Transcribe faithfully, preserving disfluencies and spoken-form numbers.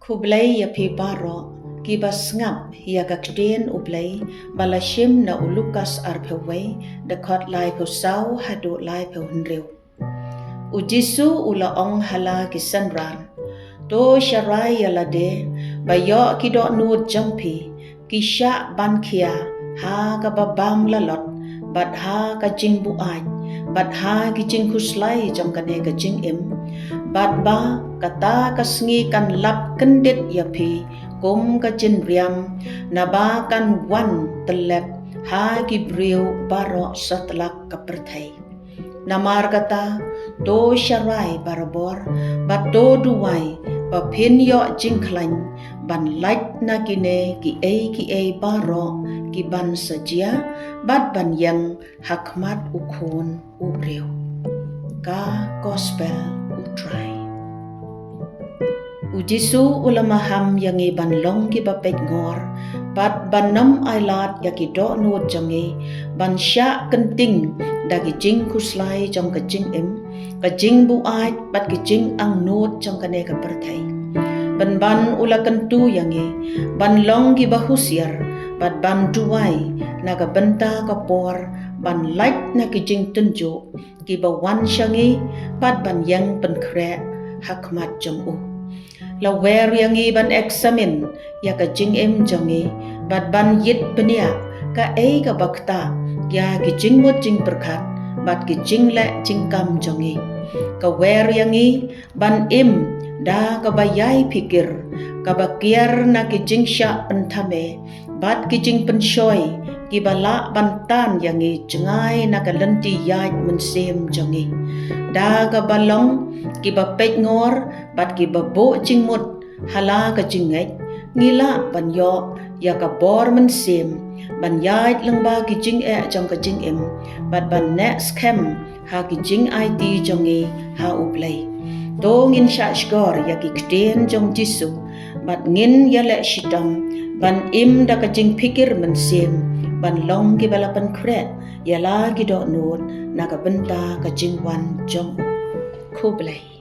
Khublei ïa phi baroh kiba sngap ïa ka ktien U Blei ba la shim na u Lukas arphew wei, dkhot laiphew saw haduh laiphew hynriew. U Jisu u la ong ha la ki synran, to sharai ïa lade ba ïoh ki dohnud jong phi ki shah ban khia ha kaba bam lalot, bad ha ka jingbuaid, bad ha ki jingkhuslai jong kane ka jingim, bad ba kata ka sngi kan lap kyndit ïa phi kum ka jingriam, naba kan wan tyllep ha ki briew baroh satlak ka pyrthei. Namar kata, to sharai barabor, bad to duwai ba phin ïoh jingkhlaiñ ban lait na kine kiei kiei baroh ki ban sa jia, bad ban ïeng ha khmat U Khun u briew. Ka Gospel U Trai. U Jisu u la maham ïa ngi ban long kiba peitngor, bad ban nym ailad ïa ki dohnud jong ngi, ban shah kynting da ki jingkhuslai jong ka jingim, ka jingbuaid bad ki jingangnud jong kane ka pyrthei. Pynban u la kyntu ïa ngi ban long kiba husiar, bad ban duwai na ka bynta ka por ban lait na ki jingtynjuh kiba wan sha ngi, bad ban ïeng pynkhreh ha khmat jong u. La wer ïa ngi ban eksamin ïa ka jingim jong ngi, bad ban ïit bniah kaei kaba ktah ïa ki jingmut jingpyrkhat bad ki jingleh jingkam jong ngi. Ka wer ïa ngi ban im da kaba ïai phikir, kaba kiar na ki jingshah pynthame bad ki jingpynshoi kiba lah ban tan ïa ngi jngai na ka lynti ïaid mynsiem jong ngi. Da kaba long kiba peitngor bad kiba buh jingmut ha la ka jingngeit, ngi lah ban ïoh ïa ka bor mynsiem ban ïaid lyngba ki jingeh jong ka jingim, bad ban neh skhem ha ki jingaiti jong ngi ha U Blei. To ngin shah shkor ïa ki ktien jong Jisu, bad ngin ïaleh shitom ban im da ka jingphikir mynsiem ban long kiba la pynkhreh ïa la ki dohnud na ka bynta ka jingwan jong u. Khublei.